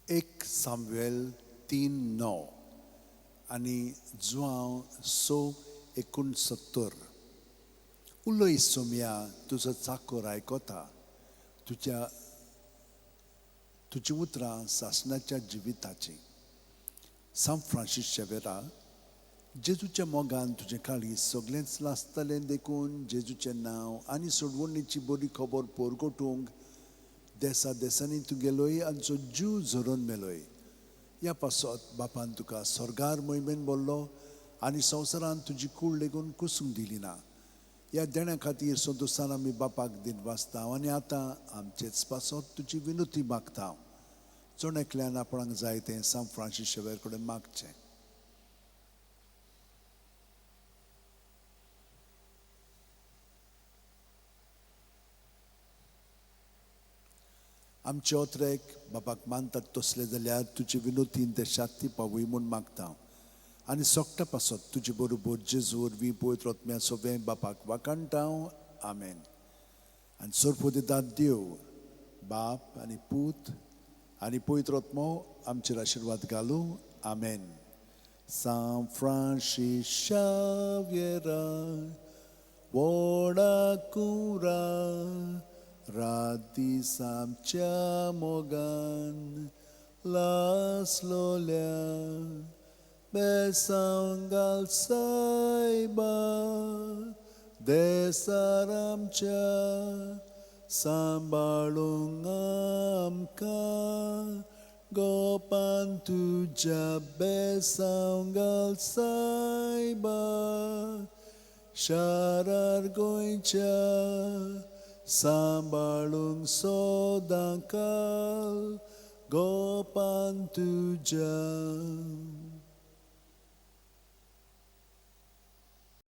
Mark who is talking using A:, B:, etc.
A: 1 सामुएल 3:9 आनी जुआंव 6:69. उलय सोमया, तुजो चाकोर आयकता, तुजी उतरां सासणाच्या जिविताचीं. सांत फ्रांसीस शेवेरा, जेजूच्या मोगान तुजें काळीज सगळेंच लासतलें देखून जेजूचें नांव आनी सोडवणीची बरी खबर पोरगोटूंक देसा देसांनी तूं गेलोय आनी जीव झरोवन मेलोय. ह्या पासत बापान तुका स्वर्गार मोहिमेन बोल्लो आनी संवसारान तुजी कूड लेगून कुसूंक दिली ना. ह्या देण्या खातीर संतोशान आमी बापाक दिन वाचता आनी आतां आमचेच पासत तुजी विनोती मागता. जण एकल्यान आपणाक जाय तें सांत फ्रांसीस शेवेर कडेन मागचें. आमचे ओत्रेक बापाक मानतात तसले जाल्यार तुजे विनोतीन ते शाती पावय म्हूण मागता आनी सोकटा पासत तुजे बरोबर जेजू वरवीं पवित्र आत्म्या सगळें बापाक वाखाणटा. आमेन. आनी सोरपोदितात देव बाप आनी पूत आनी पवित्र आत्मो आमचेर आशिर्वाद घालूं. आमेन. सांत फ्रांसीस शाव्येरा व्हडा कुंवरा, रात दीस आमच्या मोगान लासलोल्या, बेसांव घाल सायबा देसार आमच्या, सांबाळूंक आमकां गोपान तुज्या, बेसांव घाल सायबा शारार गोंयच्या, सांबाळूंक सदां काल गोपान तुज्या.